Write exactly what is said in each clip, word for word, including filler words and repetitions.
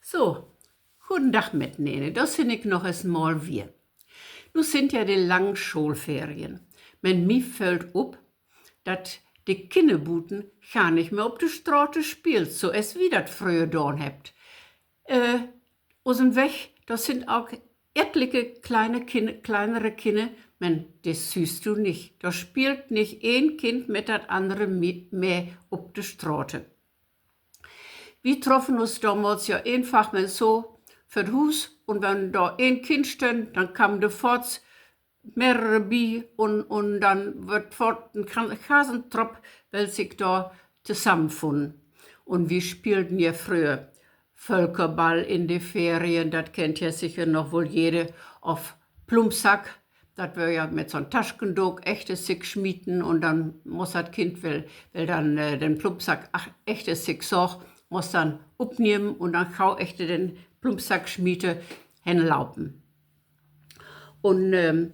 So, goden Dag mitnene, dor sin ik noch es mal wier. Nu sind ja de langen Schoolferien. Men mi föllt up, dat de Kinner buten gar nich mehr op de Strate spielt, so es wi dat fröher daan hebbt. Äh, usen Weg, dor sind ok etlike kleine Kin-, kleinere Kinner, men de sühst du nich. Dor spielt nich een Kind mit dat annere mi-, mehr op de Strate. Wi troffen us domals ja eenfach men so vör 't Huus, un wenn dor een Kind stönn, denn kamen de foorts mehrere bi, un, un denn wöör foorts en Kan-, Kasentropp well sik dor tosamenfunnen. Un wi spielden ja fröher Völkerball in de Ferien, dat kennt ja sicher noch woll jede, of Plumpsack. Dat wöör ja mit so'n Taschendook achter sik smieten un denn muss dat Kind well, well denn, äh, den Plumpsack ach-, achter sik sach, muss denn upnehmen un denn gau achter den Plumpsack-Smieter henlaupen. Un, ähm,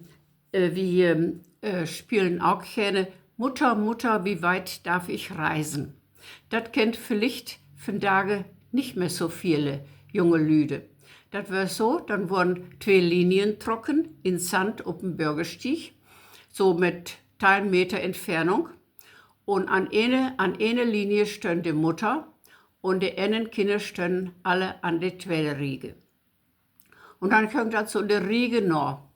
äh, wi, ähm, äh, spielen ok geerne Mutter, Mutter, wie weit darf ich reisen? Dat kennt villicht vandage nich mehr so vele junge Lüde. Dat wöör so, denn worren twee Linien trocken in Sand op en Börgerstieg, so mit teihn Meter Entfernung. Un an ene, an ene Linie stönn de Mutter un de annern Kinner stönnen alle an de tweede Riege. Un denn göng dat so de Riege na.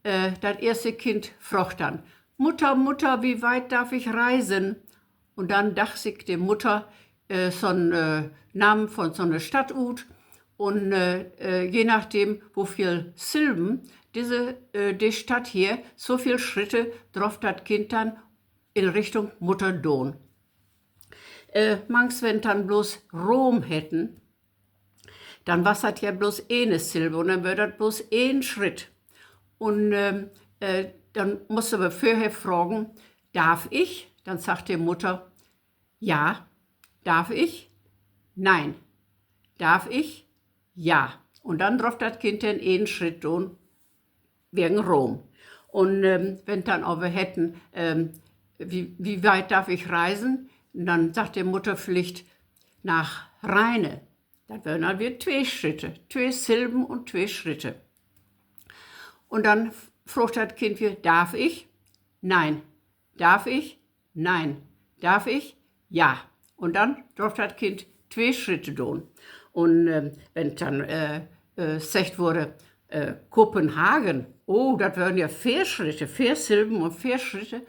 Äh, dat eerste Kind fraagt denn: Mutter, Mutter, wie weit darf ich reisen? Un denn dacht sik de Mutter, äh, so'n, äh, Naam von so'ne Stadt ut. Un, äh, äh, je nachdem, woveel Silben disse, äh, de Stadt harr, so veel Schritte droff dat Kind denn in Richtung Mutter doon. Äh, mangs, wenn 't denn blots Rom heten, denn was dat ja blots ene Silbe un denn wöör dat blots een Schritt. Un, ähm, äh, denn musst du aver vörher fragen: Darf ich? Denn sagg de Mutter: Ja. Darf ich? Nein. Darf ich? Ja. Un denn droff dat Kind den enen Schritt doon wegen Rom. Un, ähm, wenn 't denn aver heten, ähm, wie, wie weit darf ich reisen? Denn sagg de Mutter villicht: Nach Rheine. Dat wören al weer twee Schritte, twee Silben un twee Schritte. Un denn f-, fraagt dat Kind weer: Darf ich? Nein. Darf ich? Nein. Darf ich? Ja. Un denn droff dat Kind twee Schritte doon. Un, ähm, wenn 't denn, äh, äh, seggt worde, äh, Kopenhagen, oh, dat wören ja veer Schritte, veer Silben un veer Schritte.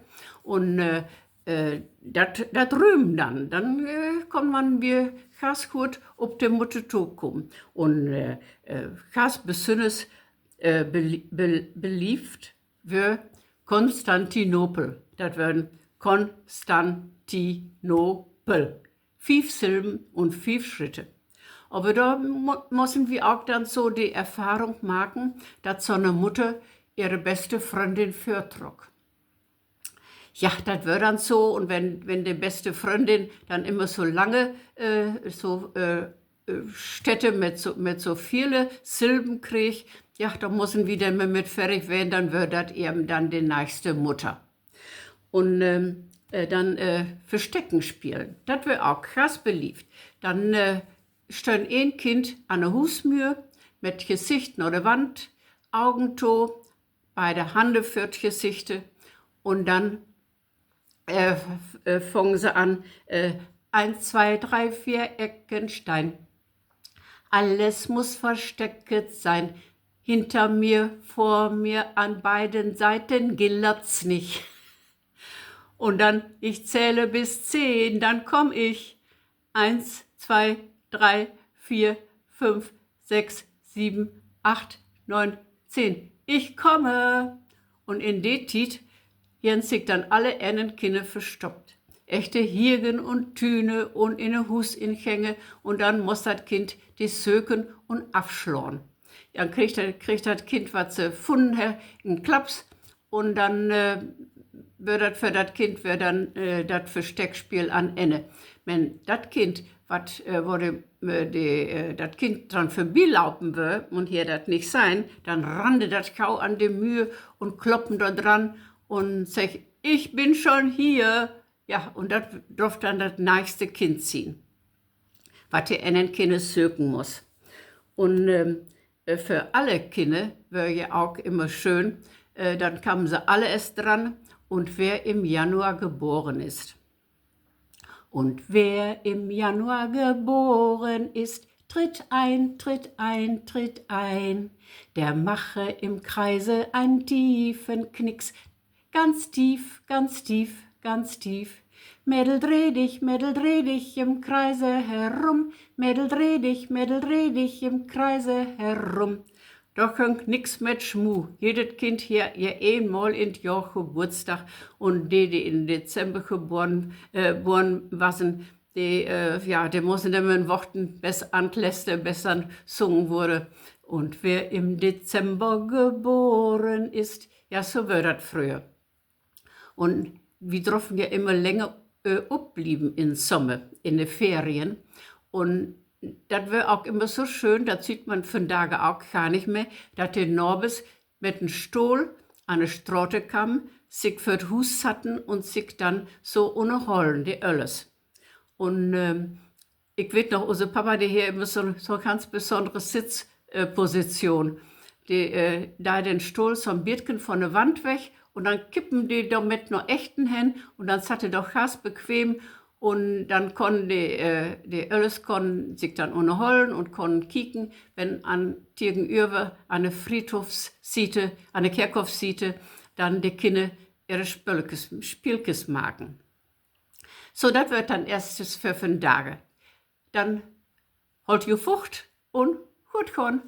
Un, äh, äh, dat, dat rüüm denn. Denn, äh, kunn man weer ganz goot op de Mutter tokamen. Un, äh, äh, ganz besünners, äh, belie-, be-, belieft wöör Konstantinopel. Dat wören Konstantinopel. Fief Silben un fief Schritte. Aver dor mu-, mussen wi ok denn so de Erfahrung maken, dat so'ne Mutter ehre beste Fründin vörtrock. Ja, dat wöör denn so, un wenn, wenn de beste Fründin denn immer so lange, äh, so, äh, äh, Städte mit so, mit so vele Silben kreeg, ja, dor mussen wi denn mal mit fertig ween, denn wöör dat even denn de nächste Mutter. Un, ähm, äh, denn, äh, Versteckenspielen, dat wöör ok ganz belieft. Denn, äh, stönn een Kind an de Huusmüür mit Gesicht na de Wand, Ogen to, beide Hande vör't Gesichte, un denn, äh, f-, äh, fungen se an, äh, eins, zwei, drei, vier, Ecken, Stein. Alles muss verstecket sein. Hinter mir, vor mir, an beiden Seiten gillert's nich. Un denn, ich zähle bis zehn, dann komm ich. Eins, zwei, drei, vier, fünf, sechs, sieben, acht, neun, zehn. Ich komme! Un in de Tiet harrn sik denn alle annern Kinner verstoppt. Achter Hegen un Tüne un in de Huusingänge, un denn muss dat Kind de söken un afslahn. Denn kreeg dat, kreeg dat Kind, wat se funnen harr, en Klapps, un denn, äh, wöör dat för dat Kind, wöör denn, äh, dat Versteckspiel an Enne. Men dat Kind, wat, äh, wo de, äh, de, äh, dat Kind dran vörbilopen wöör un harr dat nich sehn, denn rannde dat gau an de Müür un kloppen dor dran un segg: Ich bin schon hier! Ja, un dat droff denn dat nächste Kind sien, wat de annern Kinner söken muss. Un, ähm, äh, för alle Kinner wöör ja ok immer schöön, äh, denn kamen se alle eerst dran, und wer im Januar geboren ist. Und wer im Januar geboren ist, tritt ein, tritt ein, tritt ein. Der mache im Kreise einen tiefen Knicks. Ganz tief, ganz tief, ganz tief. Mädel, dreh dich, Mädel, dreh dich im Kreise herum. Mädel, dreh dich, Mädel, dreh dich im Kreise herum. Dor gönk nix mit Schmu. Jedet Kind harr ja eenmal in't Johr Geburtsdag, un de, de in Dezember geboren, äh, boren wassen, de, äh, ja, de mussen denn men wachten, bes an't Leste, bes denn sungen wurre: Und wer im Dezember geboren ist. Ja, so wöör dat fröher. Un wi droffen ja immer länger, äh, opblieven in Sommer, in de Ferien. Un dat wöör ok immer so schöön, dat süht man vandage ok gar nich mehr, dat de Nabers mit en Stohl an de Strate kamen, sik vör't Huus satten un sik denn so unnerhollen, de Öllers. Un, ähm, ik weet noch, use Papa, de harr immer so, so ganz besonnere Sitz-, äh, Position. De, äh, dee den Stohl so'n bietken von de Wand weg un denn kippen de dormit na echten hen un denn satt he doch ganz bequem un denn konnen de, äh, de Öllers konnen sik denn unnerhollen un konnen kieken, wenn an, tegenöver an de Friedhofssiete, an de Kerkhoffsiete, denn de Kinner ehre Spölkes, Spielkes maken. So, dat wöör 't denn eerst för vandage. Denn hollt ju fucht un goot gahn.